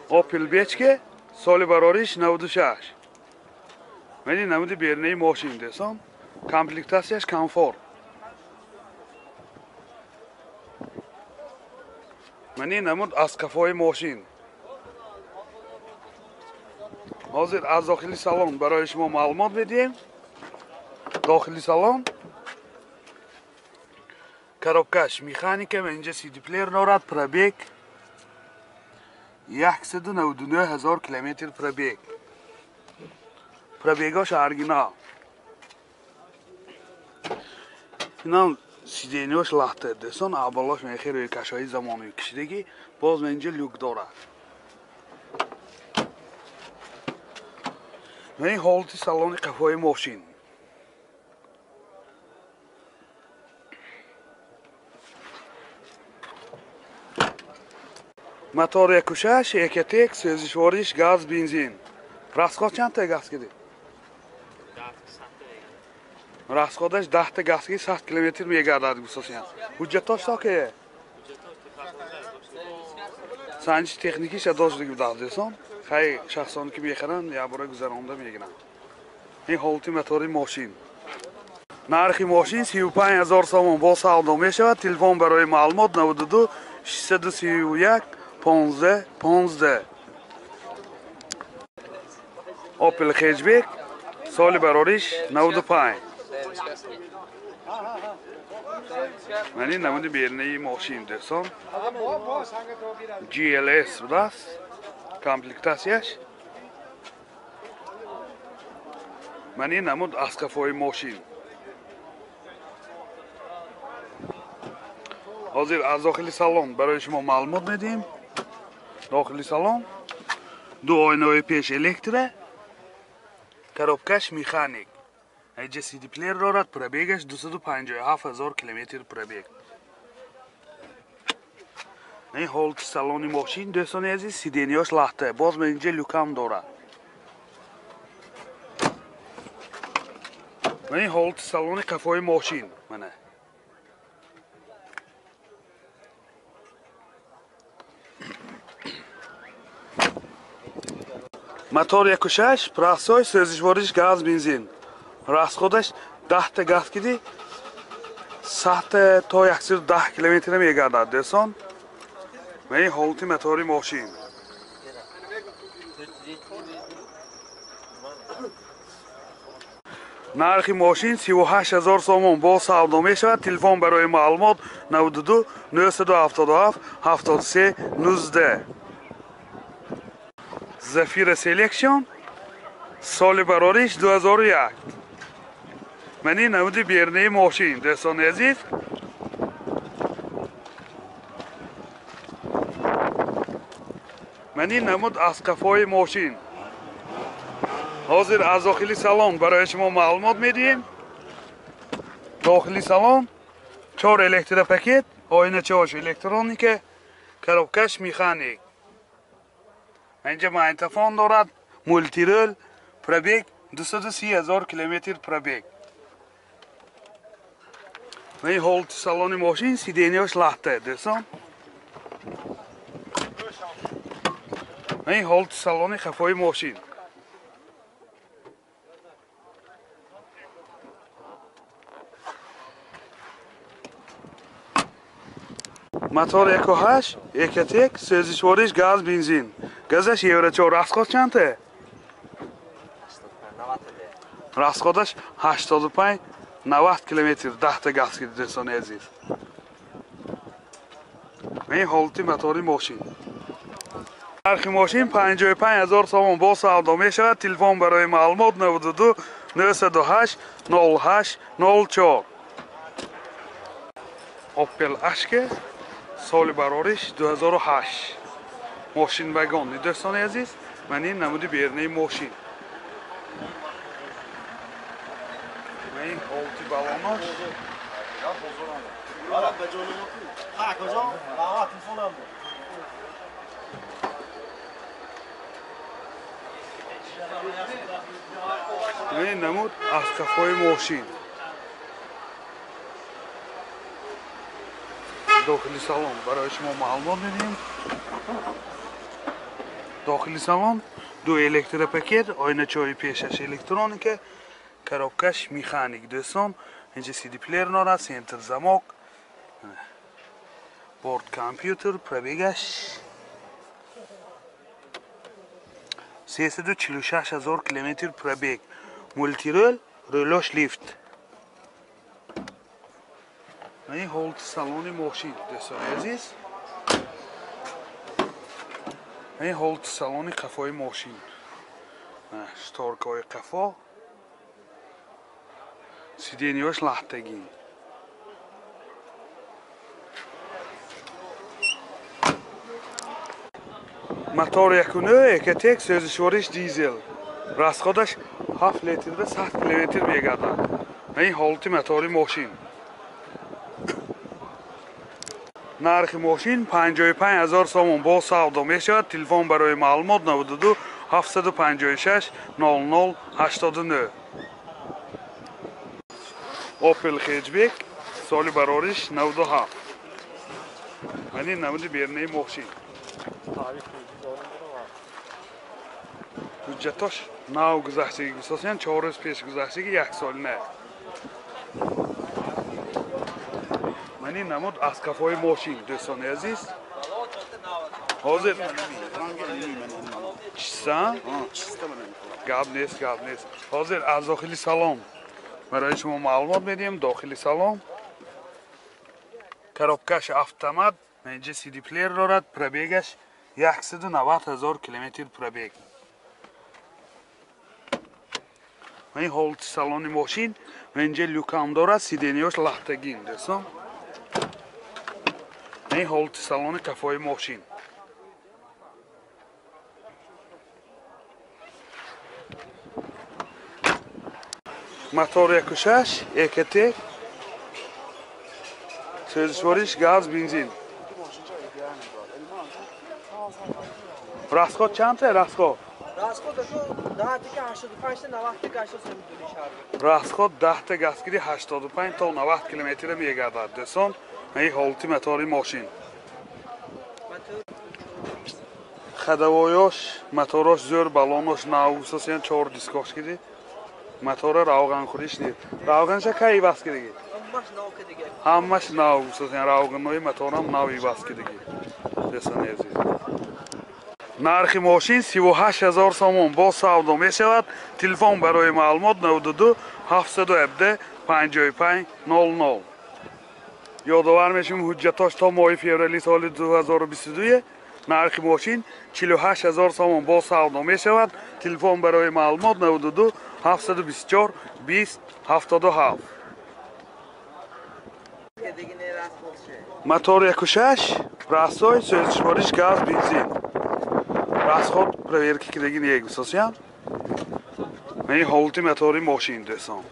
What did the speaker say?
Opel Bechke соли барориш 96. Мани намуди бернаи мошин десон. Комплектацияш комфорт. Мани намуд аз қафои мошин. Ҳозир аз дохили салон барои шумо маълумот медиҳем. Дохили салон коробкаш механика, инҷа CD плеер дорад, пробег 199 000 километр пробег. Пробегаш оригинал. Инам сиденьош лахта десон, абалош мехе рӯи кашои замони кишидагӣ, боз инҷа люк дорад. Ин ҳолати салони қафои мошин. Мотор 1.6, Ecotec, сӯзишвориш, газ, бензин. Расход чандта газ киди? Расходаш 10 та газ ки 100 километр мегардад гусосиян. Ҳуҷҷатош то ке? Санҷи техникиша доштаги будад десон. Хай шахсоне ки мехаранд, як бора гузаронда мегиранд. Ин ҳолати мотори мошин. Нархи мошин 35 000 сомон бо савдо мешавад. Телефон барои маълумот 92 631 15 15. Opel Hatchback соли барориш 95. Мани намуди бернаи мошин десон. GLS будааст. Комплектацияш. Мани намуд аз қафои мошин. Ҳозир аз дохили салон барои шумо маълумот медиҳем. Дохили салон ду оинаҳои пеш электро, коробкаш механик. Инҷа CD плеер дорад, пробегаш 257 000 километр пробег. Ин ҳолати салони мошин дӯстони азиз, сиденьош лахта, боз инҷа люкам дорад. Ин ҳолати салони қафои мошин. Мана. Мотор 1.6, простой, сӯзишвориш, газ, бензин. Расходаш 10 та газ киди 100 то 110 километр мегардад дӯстон. Ин ҳолати мотори мошин. Нархи мошин 38 000 сомон бо савдо мешавад. Телефон барои маълумот 92 977 73 19. Zafira Selection соли барориш 2001. Мани намуди бернаи мошин дӯстони азиз. Мани намуд аз қафои мошин. Ҳозир аз дохили салон барои шумо маълумот медиҳем. Дохили салон 4 электропакет, оиначаҳош электроника, коробкаш механик. Инҷа магнитофон дорад, мултирол, пробег 230 000 километр пробег. Ин ҳолати салони мошин, сиденьош лахта дӯстон. Ин ҳолати салони қафои мошин. Мотор 1.8, Ecotec, сӯзишвориш, газ, бензин. Газаш евро 4. Расход чандта? Расходаш 85 90 километр 10 та газ киди дӯстони азиз. Ин ҳолати мотори мошин. Нархи мошин 55 000 сомон бо савдо мешавад. Телефон барои маълумот 92 908 08 04. Opel Ashke соли барориш 2008. Мошин вагон дӯстони азиз. Ман ин намуди бернаи мошин. Ин ҳолати балонош. Ин намуд аз қафои мошин. Дохили салон барои шумо маълумот медиҳем. Дохили салон ду электропакет, оиначаҳои пешаш электроника, коробкаш механик дӯстон. Инҷа CD плеер дорад, центр замок, борт компютер, пробегаш 346 ҳазор километр пробег. Мултирол, рӯлош лифт. Ин ҳолати салони мошин дӯстони азиз. Ин ҳолати салони қафои мошин. Шторкаҳои қафо, сиденияш лаҳтагин. Мотор 1.9 Экотек, сӯзишвориш дизел. Расходаш 7 литр ва 100 километр мегардад. Ин ҳолати мотори мошин. Нархи мошин 55 ҳазор сомон бо савдо мешавад. Телефон барои маълумот 92 756 00 89. Opel Hatchback соли барориш 97. Мани намуди бернаи мошин. Ҳуҷҷатош нав гузаштагӣ гусосиян, 4 рӯз пеш гузаштагӣ, як сол не. Мани намуд аз кафои мошин дӯстони азиз. Ҳозир чиста? Гап нест, гап нест. Ҳозир аз дохили салон барои шумо маълумот медиҳем. Дохили салон коробкаш автомат, инҷа CD плеер дорад, пробегаш 190 ҳазор километр пробег. Ин ҳолати салони мошин, инҷа люкам дорад, сиденияш лаҳтагин дӯстон. Ин ҳолати салони кафои мошин. Мотор 1.6 Экотек, сӯзишвориш газ, бензин. Расход чанд та расход? Расход 10 та 85 та 90 та гашт мешавад. Расход 10 та газгири 85 то 90 километр мегардад дӯстон. Ин ҳолати мотори мошин. Ходовоёш, моторош зӯр, баллонош нав, асосан 4 дискош киди. Мотора равғанхӯриш нест. Равғанша кай иваз кидиги? Ҳамаш нав кидиги. Ҳамаш нав, асосан равғанои моторам нав иваз кидиги. Дӯстони азиз. Нархи мошин 38 ҳазор сомон бо савдо мешавад. Телефон барои маълумот 92 717 55 00. Ёдовар мешавем, ҳуҷҷатош то моҳи феврали соли 2022. Нархи мошин 48 ҳазор сомон бо савдо мешавад. Телефон барои маълумот 92 724 20 77. Мотор 1.6 расой, сӯзишвориш газ, бензин. Расход проверки кидаги негусосиян. Ин ҳолати мотори мошин дӯстон.